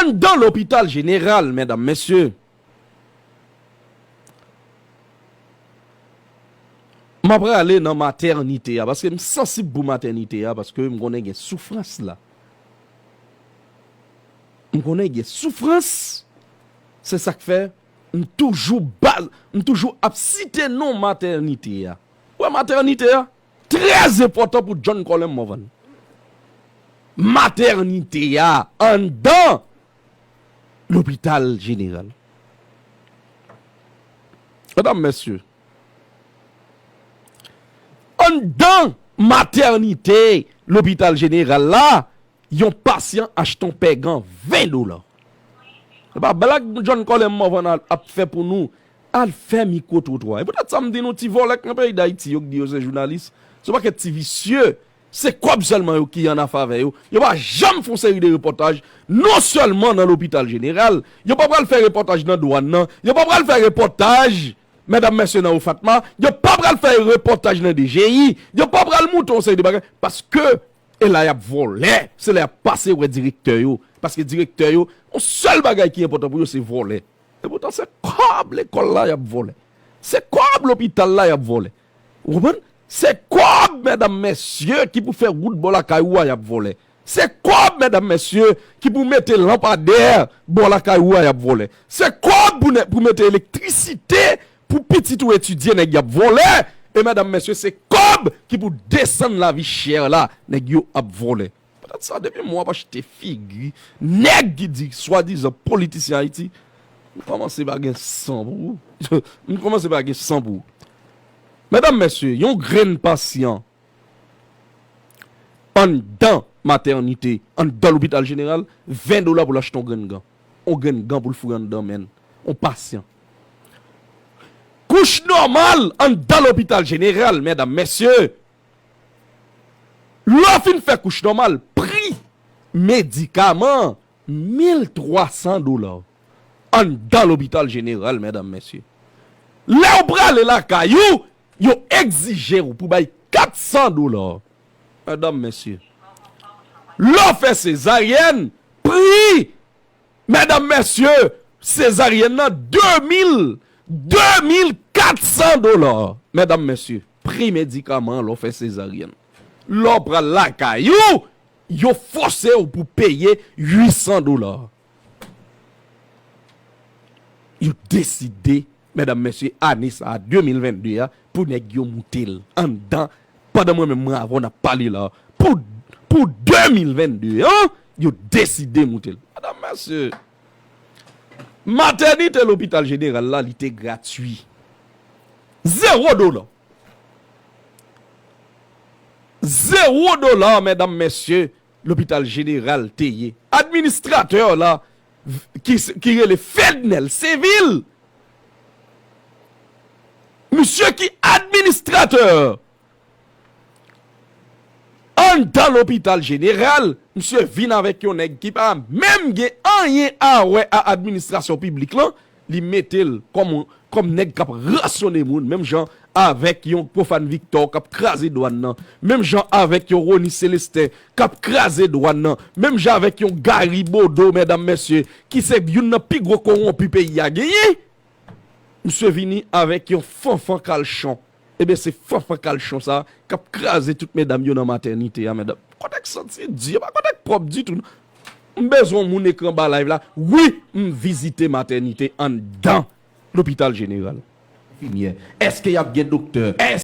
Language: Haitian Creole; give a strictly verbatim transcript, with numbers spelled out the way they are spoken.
Anndan lopital jeneral, medam, mesye, m ap prale nan matènite a, paske m sansib pou matènite a, paske m konnen gen soufrans la. M konnen gen soufrans. Se sa k fè m toujou baz, m toujou ap site non matènite a. Wè matènite a, trè enpòtan pou John Colem Morvan. Matènite a anndan lopital jeneral. Medam, mesye, anndan matènite lopital jeneral la, yon pasyan achte yon pè gan ven dola. Se pa blag John Colem Morvan al, ap fè pou nou. Al fè mikwo twotwa. E poutèt sa m di nou, ti vòlè k nan peyi Dayiti yo k di yo se jounalis, se yon pakèt ti visye. Se kòb sèlman yo ki an afè avè yo. Yo pa janm fè yon seri de repòtaj, non sèlman nan lopital jeneral, yo pa pral fè repòtaj nan dwàn nan, yo pa pral fè repòtaj, medam, mesye, nan OFATMA, yo pa pral fè repòtaj nan D G I, yo pa pral montre yon seri de bagay, paske e la y ap vòlè, se la y ap pase wè direktè yo, paske direktè yo, yon sèl bagay ki enpòtan pou yo, se vòlè. Epoutan, se kòb lekòl la y ap vòlè. Se kòb lopital la y ap vòlè. Ou konprann? Se kòb, medam, mesye, ki pou fè wout bò lakay ou a y ap vòlè. Se kòb, medam, mesye, ki pou mete lanpadè bò lakay ou a y ap vòlè. Se kòb pou nè-, pou mete elektrisite pou pitit ou etidye, nèg y ap vòlè. E medam, mesye, se kòb ki pou desann lavi chè la, nèg yo ap vòlè. Poutèt sa, depi m wè w ap achte figi nèg ki di swadizan politisyen Ayiti, m kòmanse pa gen san pou ou. M kòmanse pa gen san pou ou. Medam, mesye, yon grenn pasyan anndan matènite, anndan lopital jeneral, ven dola pou l achte yon grenn gan. Yon grenn gan pou l foure anndan men l. Yon pasyan. Kouch nòmal anndan lopital jeneral, medam, mesye. Lè w fin fè kouch nòmal, pri medikaman, mil twa san dola. Anndan lopital jeneral, medam, mesye. Lè w prale lakay ou, yo egzije w pou bay kat san dola. Medam, mesye. Lè w fè sezaryèn, pri, medam, mesye, sezaryèn nan de mil, de mil kat san dola. Medam, mesye, pri medikaman an lè w fè sezaryèn. Lè w pral lakay ou, yo fòse w pou peye uit san dola. Yo deside, medam, mesye, ane sa a, de mil vennde a, pou nèg yo moute l anndan, pandan mwen menm mwen avè w n ap pale la, pou, pou de mil vennde an, yo deside moute l. Medam, mesye, matènite lopital jeneral la, li te gratui. Zewo dola. Zewo dola, medam, mesye, lopital jeneral te ye. Administratè la, v-, ki, ki rele Fednel Sevil, misye ki administratè anndan lopital jeneral, misye vin avèk yon nèg ki pa menm gen anyen a wè a administrasyon piblik lan, li mete l kòm, kòm nèg k ap rasyone moun, menm jan avèk yon Profane Victor k ap kraze dwàn nan, menm jan avèk yon Rony Célestin k ap kraze dwàn nan, menm jan avèk yon Gary Bodeau, medam, mesye, ki se youn nan pi gwo kowonpi peyi a genyen. Misye vini avèk yon fanfan kalchon. Ebyen, se fanfan kalchon sa k ap kraze tout medam yo nan matènite a, medam. Kote k santi di, e pa kote k pwòp ditou, non. M bezwen yon moun ekran ba live la. Wi, m vizite matènite anndan lopital jeneral. Enfimyè, èske y ap gen doktè? Èske